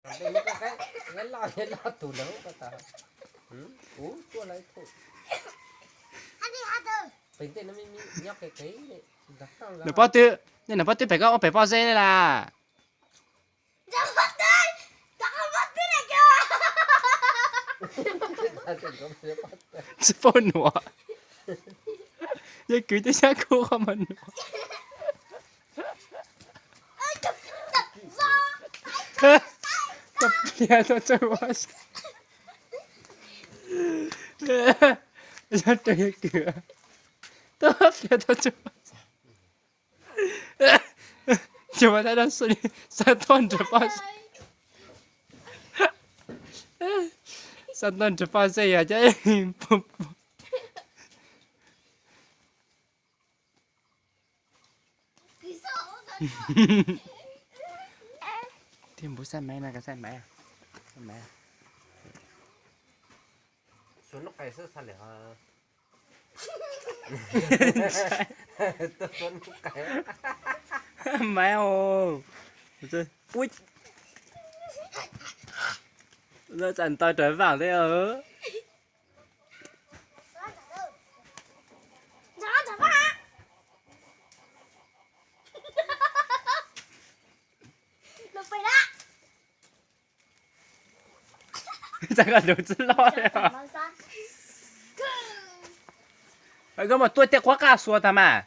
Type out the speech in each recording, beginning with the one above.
Nws pob twg, nej nws pob twg pem koj ua pem pob zeb ne las. Tsis paub nuav. Yog kwv tij xyab kub qhov mas nuav. Tuaj pliag tuaj tsaug, yog raug yog kwv, tuaj pliag tuaj tsaug. Cov mas tab dab xu xav tuaj nrug poj, xav tuaj nrug poj zeb yog cov pug pug. Thiab npus xab maiv no, xab maiv, xab maiv. Maiv os, ua tsav ntau raws vaaj thiab. Txawm koj lug txwb loj li. Koj mus tuaj tej qhuab qaj xuas tag mas.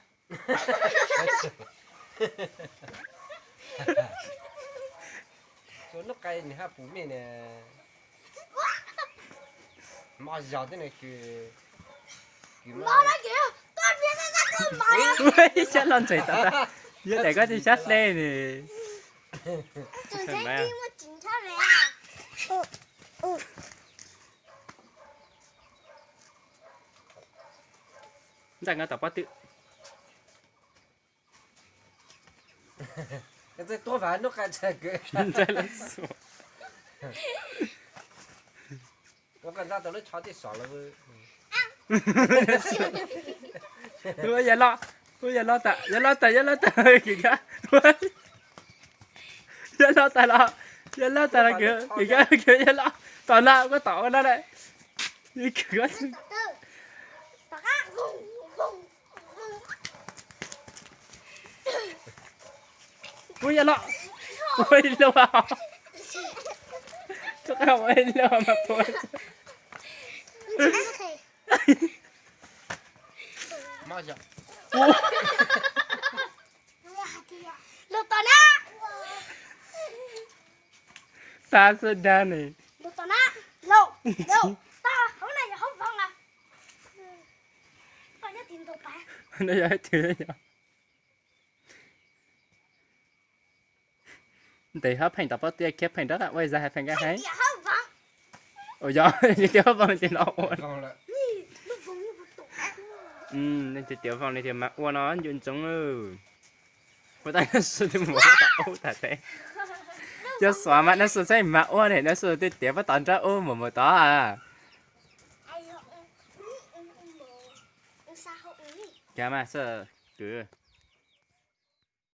Xyab loj ntxeev tag, yog daim koj tej xyab dleb ne. Ntxawm nkawd tom pob twg. Ua yog loj, ua yog loj tas, yog loj tas, yog loj tas, kws kab, yog loj tas los, yog loj tas los kws kab, kws yog loj tom no, koj tom ua no lawm. Ua yog loj, ua ib lub, ua ib lub mas puas. Tag xwb dag ne. No yog ib tug, ntes hab pheej tom pob tw, khiav pheej rov qab ua zag hais pheej nkag heev. Ua yog, yog tias hab voos ces los ua. Tias tias voos li tias mas ua no ncu ntsoov. Ua tau nab su twb mus tom ub tag teb. Cov xov mas nab su saib mas ua ne, nab su twb tiav pab tom nrab ub mus mus tod. Cas mas kwv.